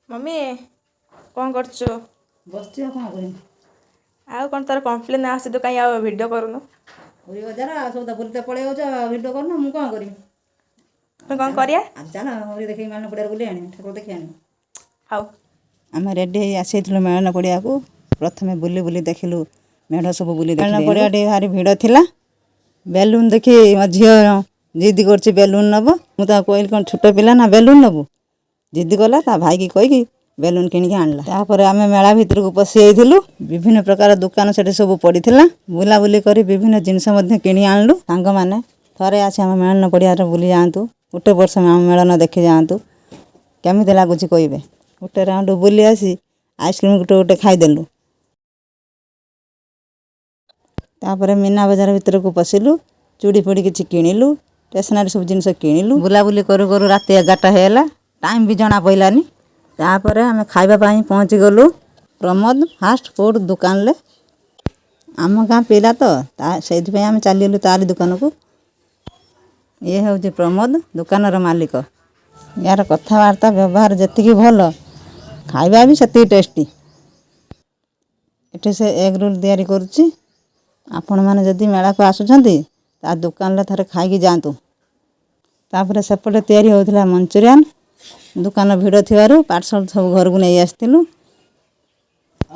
Mummy, କ'ଣ କରୁଛୁ? ବସିଛି, ଆଉ କ'ଣ କରିବି? ଆଉ କ'ଣ ତୋର କମ୍ପ୍ଲେନ୍ ଆସୁଛି, ତୁ କାହିଁ ଆଉ ଭିଡ଼ିଓ କରୁନୁ? ପୁରୀ ବଜାର ଆଉ ସବୁ ତ ବୁଲି ତ ପଳେଇ ଯାଉଛ, ଭିଡ଼ିଓ କରୁନ, ମୁଁ କ'ଣ କରିବି? ପୁଣି କ'ଣ କରିବା? ଆଜି ଚାଲ, ପୁରୀ ଦେଖିକି ମେଳନ ପଡ଼ିଆରେ ବୁଲି ଆଣିବି, ଠାକୁର ଦେଖି ଆଣିବି। ହଉ। ଆମେ ରେଡ଼ି ହେଇ ଆସିଯାଇଥିଲୁ ମେଳନ ପଡ଼ିଆକୁ। ପ୍ରଥମେ ବୁଲି ବୁଲି ଦେଖିଲୁ ମେଢ଼ ସବୁ ବୁଲି। ମେଳନ ପଡ଼ିଆ ଟିକେ ଭାରି ଭିଡ଼ ଥିଲା। ବେଲୁନ୍ ଦେଖି ମୋ ଝିଅ ଜିଦି କରୁଛି, ବେଲୁନ୍ ନେବ। ମୁଁ ତାକୁ କହିଲି, କ'ଣ ଛୋଟ ପିଲା ନା ବେଲୁନ୍ ନେବୁ? ଜିଦି କଲା, ତା ଭାଇକି କହିକି ବେଲୁନ୍ କିଣିକି ଆଣିଲା। ତାପରେ ଆମେ ମେଳା ଭିତରକୁ ପଶି ଯାଇଥିଲୁ। ବିଭିନ୍ନ ପ୍ରକାର ଦୋକାନ ସେଠି ସବୁ ପଡ଼ିଥିଲା। ବୁଲାବୁଲି କରି ବିଭିନ୍ନ ଜିନିଷ ମଧ୍ୟ କିଣି ଆଣିଲୁ। ସାଙ୍ଗମାନେ, ଥରେ ଆସି ଆମ ମେଳନ ପଡ଼ିଆରେ ବୁଲି ଯାଆନ୍ତୁ। ଗୋଟେ ବର୍ଷ ଆମ ମେଳନ ଦେଖି ଯାଆନ୍ତୁ, କେମିତି ଲାଗୁଛି କହିବେ। ଗୋଟେ ରାଉଣ୍ଡ ବୁଲି ଆସି ଆଇସ୍କ୍ରିମ୍ ଗୋଟେ ଗୋଟେ ଖାଇଦେଲୁ। ତାପରେ ମୀନା ବଜାର ଭିତରକୁ ପଶିଲୁ, ଚୁଡ଼ି ଫୁଡ଼ି କିଛି କିଣିଲୁ, ଷ୍ଟେସନାରୀ ସବୁ ଜିନିଷ କିଣିଲୁ। ବୁଲାବୁଲି କରୁ କରୁ ରାତି 11ଟା ହେଇଗଲା, ଟାଇମ୍ ବି ଜଣା ପଡ଼ିଲାନି। ତାପରେ ଆମେ ଖାଇବା ପାଇଁ ପହଞ୍ଚିଗଲୁ ପ୍ରମୋଦ ଫାଷ୍ଟ ଫୁଡ଼୍ ଦୋକାନରେ। ଆମ ଗାଁ ପିଲା ତ ତା ସେଇଥିପାଇଁ ଆମେ ଚାଲିଗଲୁ ତାରି ଦୋକାନକୁ। ଇଏ ହେଉଛି ପ୍ରମୋଦ, ଦୋକାନର ମାଲିକ। ୟାର କଥାବାର୍ତ୍ତା ବ୍ୟବହାର ଯେତିକି ଭଲ, ଖାଇବା ବି ସେତିକି ଟେଷ୍ଟି। ଏଠି ସେ ଏଗ୍ ରୋଲ୍ ତିଆରି କରୁଛି। ଆପଣମାନେ ଯଦି ମେଳାକୁ ଆସୁଛନ୍ତି, ତା ଦୋକାନରେ ଥରେ ଖାଇକି ଯାଆନ୍ତୁ। ତାପରେ ସେପଟେ ତିଆରି ହେଉଥିଲା ମଞ୍ଚୁରିଆନ୍। ଦୋକାନ ଭିଡ଼ ଥିବାରୁ ପାର୍ସଲ୍ ସବୁ ଘରକୁ ନେଇ ଆସିଥିଲୁ।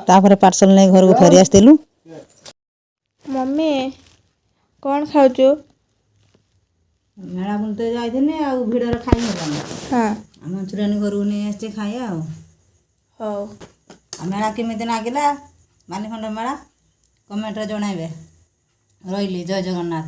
ତାପରେ ପାର୍ସଲ୍ ନେଇ ଘରକୁ ଫେରି ଆସିଥିଲୁ। ମମି, କ'ଣ ଖାଉଛୁ? ମେଳା ବୁଲିତେ ଯାଇଥିଲି, ଆଉ ଭିଡ଼ରେ ଖାଇ ହେଲାନି। ଆଉ ମଞ୍ଚୁରିଆନ୍ ଘରକୁ ନେଇ ଆସିଛି, ଖାଇବା ଆଉ। ହଉ। ଆଉ ମେଳା କେମିତି ଲାଗିଲା, ବାଲିଖଣ୍ଡ ମେଳା, କମେଣ୍ଟରେ ଜଣାଇବେ। ରହିଲି, ଜୟ ଜଗନ୍ନାଥ।